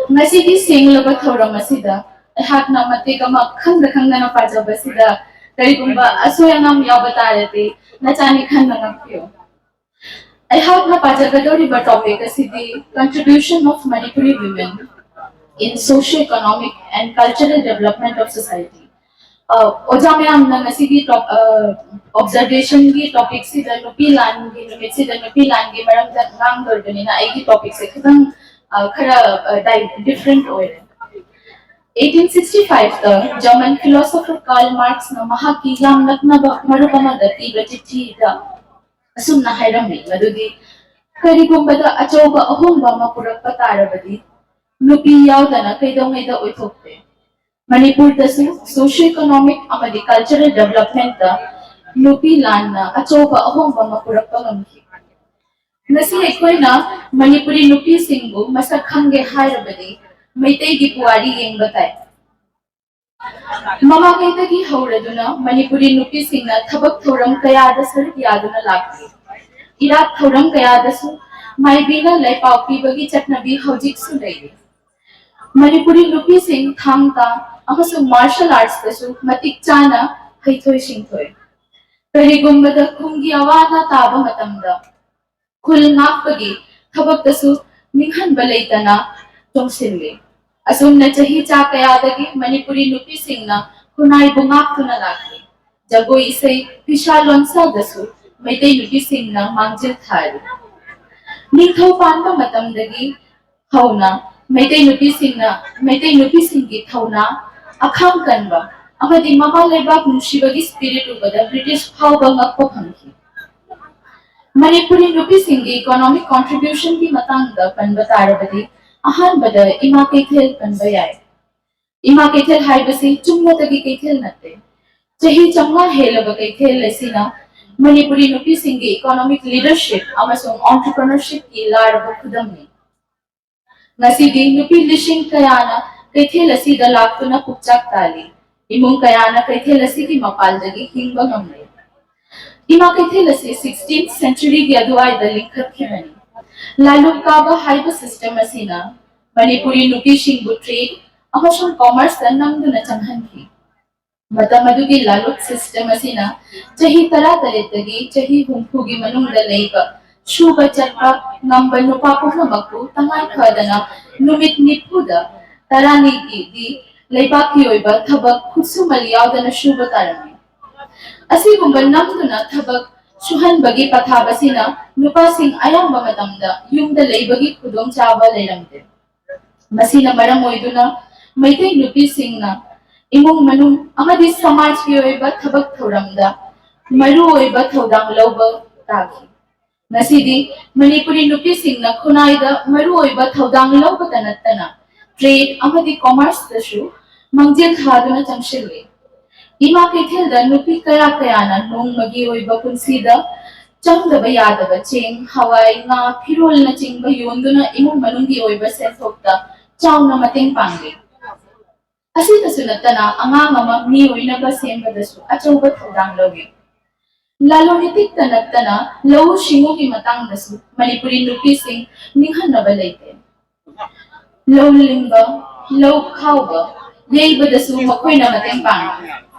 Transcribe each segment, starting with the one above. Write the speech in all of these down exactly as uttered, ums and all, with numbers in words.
ꯉꯁꯤꯒꯤ ꯁꯦꯡꯂꯕ ꯊꯧꯔꯝ ꯑꯁꯤꯗ ꯑꯩꯍꯥꯛꯅ ꯃꯇꯦꯛ ꯑꯃ ꯈꯪꯗ ꯈꯪꯗꯅ ꯄꯥꯖꯕꯁꯤꯗ ꯀꯔꯤꯒꯨꯝꯕ ꯑꯁꯣꯏ ꯑꯉꯥꯝ ꯌꯥꯎꯕ ꯇꯥꯔꯗꯤ ꯅꯆꯥꯅꯤ ꯈꯟꯅ ꯉꯥꯛꯄꯤꯌꯨ꯫ ꯑꯩꯍꯥꯛꯅ ꯄꯥꯖꯒꯗꯧꯔꯤꯕ topic ꯑꯁꯤꯗꯤ Contribution of Manipuri Women in Socio-Economic and Cultural Development of Society꯫ ꯑ, ꯑꯣꯖꯥ ꯃꯌꯥꯝꯅ ꯉꯁꯤꯒꯤ top-, ꯑ, observationꯒꯤ topicꯁꯤꯗ ꯅꯨꯄꯤ ꯂꯥꯟꯒꯤ ꯅꯨꯃꯤꯠꯁꯤꯗ ꯅꯨꯄꯤ ꯂꯥꯟꯒꯤ ꯃꯔꯝꯗ ꯉꯥꯡꯗꯣꯔꯤꯕꯅꯤꯅ ꯑꯩꯒꯤ topicꯁꯦ ꯈꯤꯇꯪ, ꯑ, ꯈꯔ, ꯑ, ꯗꯥꯏ-, different ꯑꯣꯏꯔꯦ꯫ ꯑꯩꯠꯇꯤꯟ ꯁꯤꯛꯁꯇꯤ ꯐꯥꯏꯚꯇ German philosopher Karl Marxꯅ ꯃꯍꯥꯛꯀꯤ ꯌꯥꯝꯂꯛꯅꯕ ꯃꯔꯨꯞ ꯑꯃꯗ ꯄꯤꯕ ꯆꯤꯊꯤꯗ ꯑꯁꯨꯝꯅ ꯍꯥꯏꯔꯝꯃꯤ ꯃꯗꯨꯗꯤ, "ꯀꯔꯤꯒꯨꯝꯕꯗ ꯑꯆꯧꯕ ꯑꯍꯣꯡꯕ ꯑꯃ ꯄꯨꯔꯛꯄ ꯇꯥꯔꯕꯗꯤ ꯅꯨꯄꯤ ꯌꯥꯎꯗꯅ ꯀꯩꯗꯧꯉꯩꯗ ꯑꯣꯏꯊꯣꯛꯇꯦ꯫ ꯃꯅꯤꯄꯨꯔꯗꯁꯨ socio-economic ꯑꯃꯗꯤ cultural developmentꯇ ꯅꯨꯄꯤ ꯂꯥꯟꯅ ꯑꯆꯧꯕ ꯑꯍꯣꯡꯕ ꯑꯃ ꯄꯨꯔꯛꯄ ꯉꯝꯈꯤ꯫" ꯉꯁꯤ ꯑꯩꯈꯣꯏꯅ ꯃꯅꯤꯄꯨꯔꯤ ꯅꯨꯄꯤꯁꯤꯡꯕꯨ ꯃꯁꯛ ꯈꯪꯒꯦ ꯍꯥꯏꯔꯕꯗꯤ ꯃꯩꯇꯩꯒꯤ ꯄꯨꯋꯥꯔꯤ ꯌꯦꯡꯕ ꯇꯥꯏ꯫ ꯃꯃꯥꯡꯉꯩꯗꯒꯤ ꯍꯧꯔꯗꯨꯅ ꯃꯅꯤꯄꯨꯔꯤ ꯅꯨꯄꯤꯁꯤꯡꯅ ꯊꯕꯛ ꯊꯧꯔꯝ ꯀꯌꯥꯗ ꯁꯔꯨꯛ ꯌꯥꯗꯨꯅ ꯂꯥꯛꯂꯤ꯫ ꯏꯔꯥꯠ ꯊꯧꯔꯝ ꯀꯌꯥꯗꯁꯨ ꯃꯥꯏꯕꯤꯅ ꯂꯩꯄꯥꯎ ꯄꯤꯕꯒꯤ ꯆꯠꯅꯕꯤ ꯍꯧꯖꯤꯛꯁꯨ ꯂꯩꯔꯤ꯫ ꯃꯅꯤꯄꯨꯔꯤ ꯅꯨꯄꯤꯁꯤꯡ ꯊꯥꯡ ꯇꯥ ꯑꯃꯁꯨꯡ martial artsꯇꯁꯨ ꯃꯇꯤꯛ ꯆꯥꯅ ꯍꯩꯊꯣꯏ ꯁꯤꯡꯊꯣꯏ꯫ ꯀꯔꯤꯒꯨꯝꯕꯗ ꯈꯨꯟꯒꯤ ꯑꯋꯥ ꯑꯅꯥ ꯇꯥꯕ ꯃꯇꯝꯗ ꯈꯨꯜ ꯉꯥꯛꯄꯒꯤ ꯊꯕꯛꯇꯁꯨ ꯅꯤꯡꯍꯟꯕ ꯂꯩꯇꯅ ꯆꯣꯡꯁꯤꯜꯂꯤ꯫ ꯑꯁꯨꯝꯅ ꯆꯍꯤ ꯆꯥ ꯀꯌꯥꯗꯒꯤ ꯃꯅꯤꯄꯨꯔꯤ ꯅꯨꯄꯤꯁꯤꯡꯅ ꯈꯨꯟꯅꯥꯏꯕꯨ ꯉꯥꯛꯇꯨꯅ ꯂꯥꯛꯂꯤ꯫ ꯖꯒꯣꯏ ꯏꯁꯩ, ꯐꯤꯁꯥ ꯂꯣꯟꯁꯥꯗꯁꯨ ꯃꯩꯇꯩ ꯅꯨꯄꯤꯁꯤꯡꯅ ꯃꯥꯡꯖꯤꯜ ꯊꯥꯔꯤ꯫ ꯅꯤꯡꯊꯧ ꯄꯥꯟꯕ ꯃꯇꯝꯗꯒꯤ ꯍꯧꯅ ꯃꯩꯇꯩ ꯅꯨꯄꯤꯁꯤꯡꯅ, ꯃꯩꯇꯩ ꯅꯨꯄꯤꯁꯤꯡꯒꯤ ꯊꯧꯅꯥ, ꯑꯈꯥꯡ ꯀꯟꯕ ꯑꯃꯗꯤ ꯃꯃꯥ ꯂꯩꯕꯥꯛ ꯅꯨꯡꯁꯤꯕꯒꯤ spirit ꯎꯕꯗ British ꯐꯥꯎꯕ ꯉꯛꯄ ꯐꯪꯈꯤ꯫ ꯃꯅꯤꯄꯨꯔꯤ ꯅꯨꯄꯤꯁꯤꯡꯒꯤ economic contributionꯒꯤ ꯃꯇꯥꯡꯗ ꯄꯟꯕ ꯇꯥꯔꯕꯗꯤ ꯑꯍꯥꯟꯕꯗ ꯏꯃꯥ ꯀꯩꯊꯦꯜ ꯄꯟꯕ ꯌꯥꯏ꯫ ꯏꯃꯥ ꯀꯩꯊꯦꯜ ꯍꯥꯏꯕꯁꯤ ꯆꯨꯝꯅꯇꯒꯤ ꯀꯩꯊꯦꯜ ꯅꯠꯇꯦ꯫ ꯆꯍꯤ ꯆꯥꯝꯃꯉꯥ ꯍꯦꯜꯂꯕ ꯀꯩꯊꯦꯜ ꯑꯁꯤꯅ ꯃꯅꯤꯄꯨꯔꯤ ꯅꯨꯄꯤꯁꯤꯡꯒꯤ economic leadership ꯑꯃꯁꯨꯡ entrepreneurshipꯀꯤ ꯂꯥꯔꯕ ꯈꯨꯗꯝꯅꯤ꯫ ꯉꯁꯤꯗꯤ ꯅꯨꯄꯤ ꯂꯤꯁꯤꯡ ꯀꯌꯥꯅ ꯀꯩꯊꯦꯜ ꯑꯁꯤꯗ ꯂꯥꯛꯇꯨꯅ ꯄꯨꯛꯆꯥꯛ ꯇꯥꯜꯂꯤ꯫ ꯏꯃꯨꯡ ꯀꯌꯥꯅ ꯀꯩꯊꯦꯜ ꯑꯁꯤꯒꯤ ꯃꯄꯥꯜꯗꯒꯤ ꯍꯤꯡꯕ ꯉꯝꯂꯤ꯫ ꯏꯃꯥ ꯀꯩꯊꯦꯜ ꯑꯁꯤ sixteenth centuryꯒꯤ ꯑꯗꯨꯋꯥꯏꯗ ꯂꯤꯡꯈꯠꯈꯤꯕꯅꯤ꯫ ꯂꯥꯂꯨꯡ ꯀꯥꯕ ꯍꯥꯏꯕ system ꯑꯁꯤꯅ ꯃꯅꯤꯄꯨꯔꯤ ꯅꯨꯄꯤꯁꯤꯡꯕꯨ ꯇ꯭ꯔꯦꯗ ꯑꯃꯁꯨꯡ ꯀꯣꯃꯔꯁꯇ ꯅꯝꯗꯨꯅ ꯆꯪꯍꯟꯈꯤ꯫ ꯃꯇꯝ ꯑꯗꯨꯒꯤ ꯂꯥꯂꯨꯛ ꯁꯤꯁꯇꯦꯝ ꯑꯁꯤꯅ ꯆꯍꯤ ꯇꯔꯥꯇꯔꯦꯠꯇꯒꯤ ꯆꯍꯤ ꯍꯨꯝꯐꯨꯒꯤ ꯃꯅꯨꯡꯗ ꯂꯩꯕ ꯁꯨꯕ ꯆꯠꯄ ꯉꯝꯕ ꯅꯨꯄꯥ ꯄꯨꯝꯅꯃꯛꯄꯨ ꯇꯉꯥꯏ ꯐꯗꯅ ꯅꯨꯃꯤꯠ ꯅꯤꯐꯨꯗ ꯇꯔꯥꯅꯤꯒꯤꯗꯤ ꯂꯩꯕꯥꯛꯀꯤ ꯑꯣꯏꯕ ꯊꯕꯛ ꯈꯨꯠꯁꯨꯃꯜ ꯌꯥꯎꯗꯅ ꯁꯨꯕ ꯇꯥꯔꯝꯃꯤ꯫ ꯑꯁꯤꯒꯨꯝꯕ ꯅꯝꯗꯨꯅ ꯊꯕꯛ ꯁꯨꯍꯟꯕꯒꯤ ꯄꯊꯥꯞ ꯑꯁꯤꯅ ꯅꯨꯄꯥꯁꯤꯡ ꯑꯌꯥꯝꯕ ꯃꯇꯝꯗ ꯌꯨꯝꯗ ꯂꯩꯕꯒꯤ ꯈꯨꯗꯣꯡꯆꯥꯕ ꯂꯩꯔꯝꯗꯦ꯫ ꯃꯁꯤꯅ ꯃꯔꯝ ꯑꯣꯏꯗꯨꯅ ꯃꯩꯇꯩ ꯅꯨꯄꯤꯁꯤꯡꯅ ꯏꯃꯨꯡ ꯃꯅꯨꯡ ꯑꯃꯗꯤ ꯁꯃꯥꯖꯀꯤ ꯑꯣꯏꯕ ꯊꯕꯛ ꯊꯧꯔꯝꯗ ꯃꯔꯨꯑꯣꯏꯕ ꯊꯧꯗꯥꯡ ꯂꯧꯕ ꯇꯥꯈꯤ꯫ ꯉꯁꯤꯗꯤ ꯃꯅꯤꯄꯨꯔꯤ ꯅꯨꯄꯤꯁꯤꯡꯅ ꯈꯨꯟꯅꯥꯏꯗ ꯃꯔꯨꯑꯣꯏꯕ ꯊꯧꯗꯥꯡ ꯂꯧꯕꯇ ꯅꯠꯇꯅ ꯇ꯭ꯔꯦꯗ ꯑꯃꯗꯤ ꯀꯣꯃꯔꯁꯇꯁꯨ ꯃꯥꯡꯖꯤꯜ ꯊꯥꯗꯨꯅ ꯆꯪꯁꯤꯜꯂꯤ꯫ ꯏꯃꯥ ꯀꯩꯊꯦꯜꯗ ꯅꯨꯄꯤ ꯀꯌꯥ ꯀꯌꯥꯅ ꯅꯣꯡꯃꯒꯤ ꯑꯣꯏꯕ ꯄꯨꯟꯁꯤꯗ ꯆꯪꯗꯕ ꯌꯥꯗꯕ ꯆꯦꯡ, ꯍꯋꯥꯏ, ꯉꯥ, ꯐꯤꯔꯣꯜꯅꯆꯤꯡꯕ ꯌꯣꯟꯗꯨꯅ ꯏꯃꯨꯡ ꯃꯅꯨꯡꯒꯤ ꯑꯣꯏꯕ ꯁꯦꯟꯊꯣꯛꯇ ꯆꯥꯎꯅ ꯃꯇꯦꯡ ꯄꯥꯡꯂꯤ꯫ ꯑꯁꯤꯗꯁꯨ ꯅꯠꯇꯅ ꯑꯉꯥꯡ ꯑꯃ ꯃꯤ ꯑꯣꯏꯅꯕ ꯁꯦꯝꯕꯗꯁꯨ ꯑꯆꯧꯕ ꯊꯧꯗꯥꯡ ꯂꯧꯏ꯫ ꯂꯂꯣꯟ ꯏꯇꯤꯛꯇ ꯅꯠꯇꯅ ꯂꯧꯎ ꯁꯤꯡꯎꯒꯤ ꯃꯇꯥꯡꯗꯁꯨ ꯃꯅꯤꯄꯨꯔꯤ ꯅꯨꯄꯤꯁꯤꯡ ꯅꯤꯡꯍꯟꯅꯕ ꯂꯩꯇꯦ꯫ ꯂꯧ ꯂꯤꯡꯕ, ꯂꯧ ꯈꯥꯎꯕ, ꯌꯩꯕꯗꯁꯨ ꯃꯈꯣꯏꯅ ꯃꯇꯦꯡ ꯄꯥꯡꯏ꯫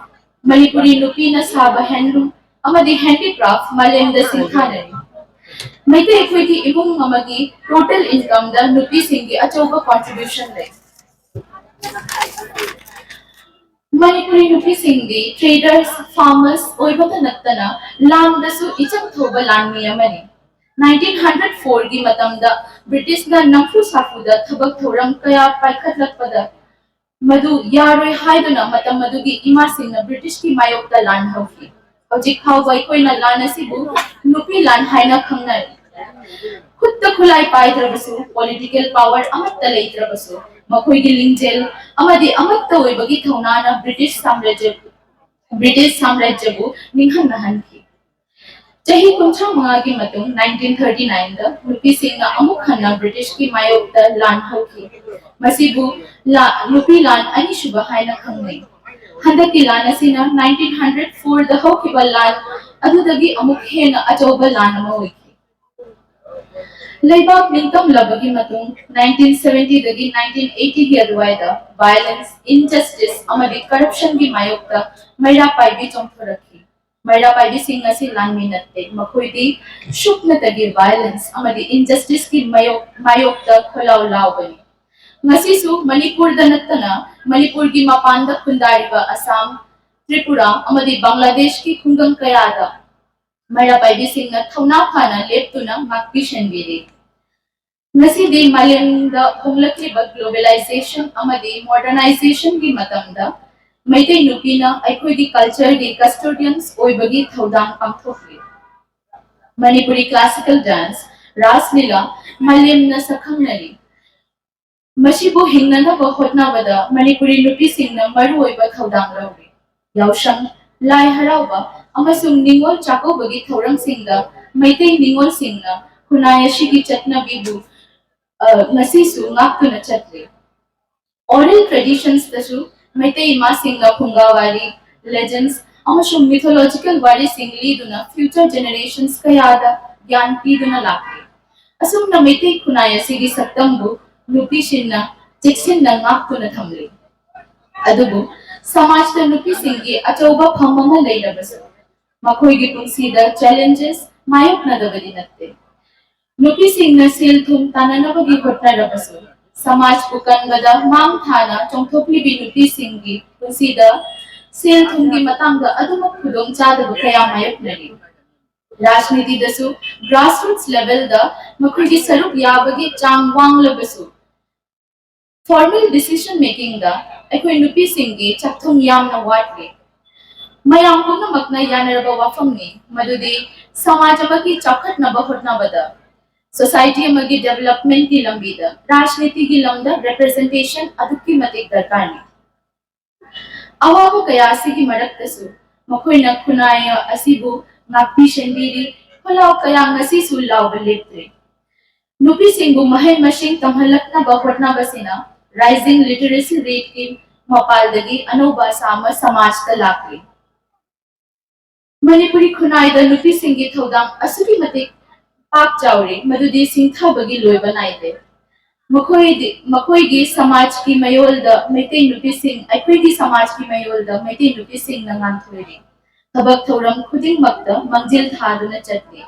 ꯃꯅꯤꯄꯨꯔꯤ ꯅꯨꯄꯤꯅ ꯁꯥꯕ ꯍꯦꯟꯂꯨꯝ ꯑꯃꯗꯤ ꯍꯦꯟꯗꯤꯀ꯭ꯔꯥꯐ ꯃꯥꯂꯦꯝꯗ ꯁꯤꯡꯊꯥꯅꯔꯤ꯫ ꯃꯩꯇꯩ ꯑꯩꯈꯣꯏꯒꯤ ꯏꯃꯨꯡ ꯑꯃꯒꯤ ꯇꯣꯇꯦꯜ ꯏꯟꯀꯝꯗ ꯅꯨꯄꯤꯁꯤꯡꯒꯤ ꯑꯆꯧꯕ ꯀꯣꯟꯇ꯭ꯔꯤꯕ꯭ꯌꯨꯁꯟ ꯂꯩ꯫ ꯃꯅꯤꯄꯨꯔꯤ ꯅꯨꯄꯤꯁꯤꯡꯗꯤ ꯇ꯭ꯔꯦꯗꯔꯁ, ꯐꯥꯔꯃꯔꯁ ꯑꯣꯏꯕꯇ ꯅꯠꯇꯅ ꯂꯥꯟꯗꯁꯨ ꯏꯆꯪ ꯊꯧꯕ ꯂꯥꯟꯃꯤ ꯑꯃꯅꯤ꯫ ꯅꯥꯏꯟꯇꯤꯟ ꯍꯟꯗ꯭ꯔꯦꯠ ꯐꯣꯔꯒꯤ ꯃꯇꯝꯗ ꯕ꯭ꯔꯤꯇꯤꯁꯅ ꯅꯝꯐꯨ ꯁꯥꯐꯨꯗ ꯊꯕꯛ ꯊꯧꯔꯝ ꯀꯌꯥ ꯄꯥꯏꯈꯠꯂꯛꯄꯗ ꯃꯗꯨ ꯌꯥꯔꯣꯏ ꯍꯥꯏꯗꯨꯅ ꯃꯇꯝ ꯑꯗꯨꯒꯤ ꯏꯃꯥꯁꯤꯡꯅ ꯕ꯭ꯔꯤꯇꯤꯁꯀꯤ ꯃꯥꯌꯣꯛꯇ ꯂꯥꯟ ꯍꯧꯈꯤ꯫ ꯍꯧꯖꯤꯛ ꯐꯥꯎꯕ ꯑꯩꯈꯣꯏꯅ ꯂꯥꯟ ꯑꯁꯤꯕꯨ ꯅꯨꯄꯤ ꯂꯥꯟ ꯍꯥꯏꯅ ꯈꯪꯅꯔꯤ꯫ ꯈꯨꯠꯇ ꯈꯨꯠꯂꯥꯏ ꯄꯥꯏꯗ꯭ꯔꯕꯁꯨ, ꯄꯣꯂꯤꯇꯤꯀꯦꯜ ꯄꯥꯋꯔ ꯑꯃꯠꯇ ꯂꯩꯇ꯭ꯔꯕꯁꯨ, ꯃꯈꯣꯏꯒꯤ ꯂꯤꯡꯖꯦꯜ ꯑꯃꯗꯤ ꯑꯃꯠꯇ ꯑꯣꯏꯕꯒꯤ ꯊꯧꯅꯥꯅ ꯕ꯭ꯔꯤꯇꯤꯁ ꯁꯥꯝꯔꯥꯖ꯭ꯌ ꯕ꯭ꯔꯤꯇꯤꯁ ꯁꯥꯝꯔꯥꯖ꯭ꯌꯕꯨ ꯅꯤꯡꯍꯟꯅꯍꯟꯈꯤ꯫ ꯆꯍꯤ ꯀꯨꯟꯊ꯭ꯔꯥ ꯃꯉꯥꯒꯤ ꯃꯇꯨꯡ ꯅꯥꯏꯟꯇꯤꯟ ꯊꯥꯔꯇꯤ ꯅꯥꯏꯟꯗ ꯅꯨꯄꯤꯁꯤꯡꯅ ꯑꯃꯨꯛ ꯍꯟꯅ ꯕ꯭ꯔꯤꯇꯤꯁꯀꯤ ꯃꯥꯌꯣꯛꯇ ꯂꯥꯟ ꯍꯧꯈꯤ꯫ ꯃꯁꯤꯕꯨ ꯂꯥ-, ꯅꯨꯄꯤ ꯂꯥꯟ ꯑꯅꯤꯁꯨꯕ ꯍꯥꯏꯅ ꯈꯪꯅꯩ꯫ ꯍꯟꯗꯛꯀꯤ ꯂꯥꯟ ꯑꯁꯤꯅ ꯅꯥꯏꯟꯇꯤꯟ ꯍꯟꯗ꯭ꯔꯦꯠ ꯐꯣꯔꯗ ꯍꯧꯈꯤꯕ ꯂꯥꯟ ꯑꯗꯨꯗꯒꯤ ꯑꯃꯨꯛ ꯍꯦꯟꯅ ꯑꯆꯧꯕ ꯂꯥꯟ ꯑꯃ ꯑꯣꯏꯈꯤ꯫ ꯂꯩꯕꯥꯛ ꯅꯤꯡꯇꯝꯂꯕꯒꯤ ꯃꯇꯨꯡ nineteen seventy ꯗꯒꯤ nineteen eighty ꯒꯤ ꯑꯗꯨꯋꯥꯏꯗ violence, injustice ꯑꯃꯗꯤ corruption ꯒꯤ ꯃꯥꯌꯣꯛꯇ ꯃꯩꯔꯥ ꯄꯥꯏꯕꯤ ꯆꯣꯡꯊꯣꯔꯛꯈꯤ꯫ ꯃꯩꯔꯥ ꯄꯥꯏꯕꯤꯁꯤꯡ ꯑꯁꯤ ꯂꯥꯟꯃꯤ ꯅꯠꯇꯦ, ꯃꯈꯣꯏꯗꯤ ꯁꯨꯞꯅꯇꯒꯤ violence ꯑꯃꯗꯤ injustice ꯀꯤ ꯃꯥꯌꯣꯛ-, ꯃꯥꯌꯣꯛꯇ ꯈꯣꯜꯂꯥꯎ ꯂꯥꯎꯕꯅꯤ꯫ ꯉꯁꯤꯁꯨ ꯃꯅꯤꯄꯨꯔꯗ ꯅꯠꯇꯅ ꯃꯅꯤꯄꯨꯔꯒꯤ ꯃꯄꯥꯟꯗ ꯈꯨꯟꯗꯥꯔꯤꯕ ꯑꯁꯥꯝ, ꯇ꯭ꯔꯤꯄꯨꯔꯥ ꯑꯃꯗꯤ ꯕꯪꯒ꯭ꯂꯥꯗꯦꯁꯀꯤ ꯈꯨꯡꯒꯪ ꯀꯌꯥꯗ ꯃꯩꯔꯥ ꯄꯥꯏꯕꯤꯁꯤꯡꯅ ꯊꯧꯅꯥ ꯐꯅ ꯂꯦꯞꯇꯨꯅ ꯉꯥꯛꯄꯤ ꯁꯦꯟꯕꯤꯔꯤ꯫ ꯉꯁꯤꯗꯤ ꯃꯥꯂꯦꯝꯗ ꯍꯣꯡꯂꯛꯂꯤꯕ globalization ꯑꯃꯗꯤ modernization ꯒꯤ ꯃꯇꯝꯗ ꯃꯩꯇꯩ ꯅꯨꯄꯤꯅ ꯑꯩꯈꯣꯏꯒꯤ culture ꯒꯤ custodians ꯑꯣꯏꯕꯒꯤ ꯊꯧꯗꯥꯡ ꯄꯥꯡꯊꯣꯛꯂꯤ꯫ Manipuri classical dance, Ras Lila ꯃꯥꯂꯦꯝꯅ ꯁꯛꯈꯪꯅꯔꯤ꯫ ꯃꯁꯤꯕꯨ ꯍꯤꯡꯅꯅꯕ ꯍꯣꯠꯅꯕꯗ ꯃꯅꯤꯄꯨꯔꯤ ꯅꯨꯄꯤꯁꯤꯡꯅ ꯃꯔꯨꯑꯣꯏꯕ ꯊꯧꯗꯥꯡ ꯂꯧꯔꯤ꯫ ꯌꯥꯎꯁꯪ, ꯂꯥꯏ ꯍꯔꯥꯎꯕ ꯑꯃꯁꯨꯡ ꯅꯤꯉꯣꯜ ꯆꯥꯛꯀꯧꯕꯒꯤ ꯊꯧꯔꯝꯁꯤꯡꯗ ꯃꯩꯇꯩ ꯅꯤꯉꯣꯜꯁꯤꯡꯅ ꯈꯨꯟꯅꯥꯏ ꯑꯁꯤꯒꯤ ꯆꯠꯅꯕꯤꯕꯨ, ꯑ, ꯉꯁꯤꯁꯨ ꯉꯥꯛꯇꯨꯅ ꯆꯠꯂꯤ꯫ Oral traditions ꯇꯁꯨ ꯃꯩꯇꯩ ꯏꯃꯥꯁꯤꯡꯅ ꯐꯨꯡꯒꯥ ꯋꯥꯔꯤ, legends ꯑꯃꯁꯨꯡ mythological ꯋꯥꯔꯤꯁꯤꯡ ꯂꯤꯗꯨꯅ future generations ꯀꯌꯥꯗ ꯒ꯭ꯌꯥꯟ ꯄꯤꯗꯨꯅ ꯂꯥꯛꯂꯤ꯫ ꯑꯁꯨꯝꯅ ꯃꯩꯇꯩ ꯈꯨꯟꯅꯥꯏ ꯑꯁꯤꯒꯤ ꯁꯛꯇꯝꯕꯨ ꯅꯨꯄꯤꯁꯤꯡꯅ ꯆꯦꯛꯁꯤꯟꯅ ꯉꯥꯛꯇꯨꯅ ꯊꯝꯂꯤ꯫ ꯑꯗꯨꯕꯨ ꯁꯃꯥꯖꯇ ꯅꯨꯄꯤꯁꯤꯡꯒꯤ ꯑꯆꯧꯕ ꯐꯝ ꯑꯃ ꯂꯩꯔꯕꯁꯨ, ꯃꯈꯣꯏꯒꯤ ꯄꯨꯟꯁꯤꯗ challenges ꯃꯥꯌꯣꯛꯅꯗꯕꯗꯤ ꯅꯠꯇꯦ꯫ ꯅꯨꯄꯤꯁꯤꯡꯅ ꯁꯦꯜ ꯊꯨꯝ ꯇꯥꯟꯅꯅꯕꯒꯤ ꯍꯣꯠꯅꯔꯕꯁꯨ, ꯁꯃꯥꯖꯄꯨ ꯀꯟꯕꯗ ꯃꯥꯡ ꯊꯥꯅ ꯆꯣꯡꯊꯣꯛꯂꯤꯕꯤ ꯅꯨꯄꯤꯁꯤꯡꯒꯤ ꯄꯨꯟꯁꯤꯗ ꯁꯦꯜ ꯊꯨꯝꯒꯤ ꯃꯇꯥꯡꯗ ꯑꯗꯨꯃꯛ ꯈꯨꯗꯣꯡꯆꯥꯗꯕ ꯀꯌꯥ ꯃꯥꯌꯣꯛꯅꯔꯤ꯫ ꯔꯥꯖꯅꯤꯇꯤꯗꯁꯨ grassroots level ꯗ ꯃꯈꯣꯏꯒꯤ ꯁꯔꯨꯛ ꯌꯥꯕꯒꯤ ꯆꯥꯡ ꯋꯥꯡꯂꯕꯁꯨ, formal decision making ꯗ ꯑꯩꯈꯣꯏ ꯅꯨꯄꯤꯁꯤꯡꯒꯤ ꯆꯥꯛꯊꯨꯡ ꯌꯥꯝꯅ ꯋꯥꯠꯂꯤ꯫ ꯃꯌꯥꯝ ꯄꯨꯝꯅꯃꯛꯅ ꯌꯥꯅꯔꯕ ꯋꯥꯐꯝꯅꯤ ꯃꯗꯨꯗꯤ ꯁꯃꯥꯖ ꯑꯃꯒꯤ ꯆꯥꯎꯈꯠꯅꯕ ꯍꯣꯠꯅꯕꯗ, society ꯑꯃꯒꯤ development ꯀꯤ ꯂꯝꯕꯤꯗ ꯔꯥꯖꯅꯤꯇꯤꯒꯤ ꯂꯝꯗ representation ꯑꯗꯨꯛꯀꯤ ꯃꯇꯤꯛ ꯗꯔꯀꯥꯔꯅꯤ꯫ ꯑꯋꯥꯕ ꯀꯌꯥ ꯑꯁꯤꯒꯤ ꯃꯔꯛꯇꯁꯨ ꯃꯈꯣꯏꯅ ꯈꯨꯟꯅꯥꯏ ꯑꯁꯤꯕꯨ ꯉꯥꯛꯄꯤ ꯁꯦꯟꯕꯤꯔꯤ, ꯈꯣꯜꯂꯥꯎ ꯀꯌꯥ ꯉꯁꯤꯁꯨ ꯂꯥꯎꯕ ꯂꯦꯞꯇ꯭ꯔꯤ꯫ ꯅꯨꯄꯤꯁꯤꯡꯕꯨ ꯃꯍꯩ ꯃꯁꯤꯡ ꯇꯝꯍꯜꯂꯛꯅꯕ ꯍꯣꯠꯅꯕꯁꯤꯅ rising literacy rate ꯀꯤ ꯃꯄꯥꯜꯗꯒꯤ ꯑꯅꯧꯕ ꯑꯁꯥ ꯑꯃ ꯁꯃꯥꯖꯇ ꯂꯥꯛꯂꯤ꯫ ꯃꯅꯤꯄꯨꯔꯤ ꯈꯨꯟꯅꯥꯏꯗ ꯅꯨꯄꯤꯁꯤꯡꯒꯤ ꯊꯧꯗꯥꯡ ꯑꯁꯨꯛꯀꯤ ꯃꯇꯤꯛ ꯄꯥꯛ ꯆꯥꯎꯔꯤ, ꯃꯗꯨꯗꯤ ꯁꯤꯡꯊꯕꯒꯤ ꯂꯣꯏꯕ ꯅꯥꯏꯗꯦ꯫ ꯃꯈꯣꯏꯗꯤ, ꯃꯈꯣꯏꯒꯤ ꯁꯃꯥꯖꯀꯤ ꯃꯌꯣꯜꯗ ꯃꯩꯇꯩ ꯅꯨꯄꯤꯁꯤꯡ, ꯑꯩꯈꯣꯏꯒꯤ ꯁꯃꯥꯖꯀꯤ ꯃꯌꯣꯜꯗ ꯃꯩꯇꯩ ꯅꯨꯄꯤꯁꯤꯡꯅ ꯉꯥꯟꯊꯣꯏꯔꯤ꯫ ꯊꯕꯛ ꯊꯧꯔꯝ ꯈꯨꯗꯤꯡꯃꯛꯇ ꯃꯥꯡꯖꯤꯜ ꯊꯥꯗꯨꯅ ꯆꯠꯂꯤ꯫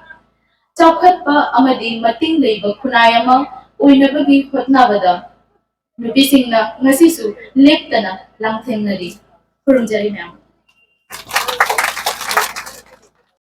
ꯆꯥꯎꯈꯠꯄ ꯑꯃꯗꯤ ꯃꯇꯤꯡ ꯂꯩꯕ ꯈꯨꯟꯅꯥꯏ ꯑꯃ ꯑꯣꯏꯅꯕꯒꯤ ꯍꯣꯠꯅꯕꯗ ꯅꯨꯄꯤꯁꯤꯡꯅ ꯉꯁꯤꯁꯨ ꯂꯦꯞꯇꯅ ꯂꯥꯡꯊꯦꯡꯅꯔꯤ꯫ ꯈꯨꯔꯨꯝꯖꯔꯤ ꯃꯌꯥꯝ꯫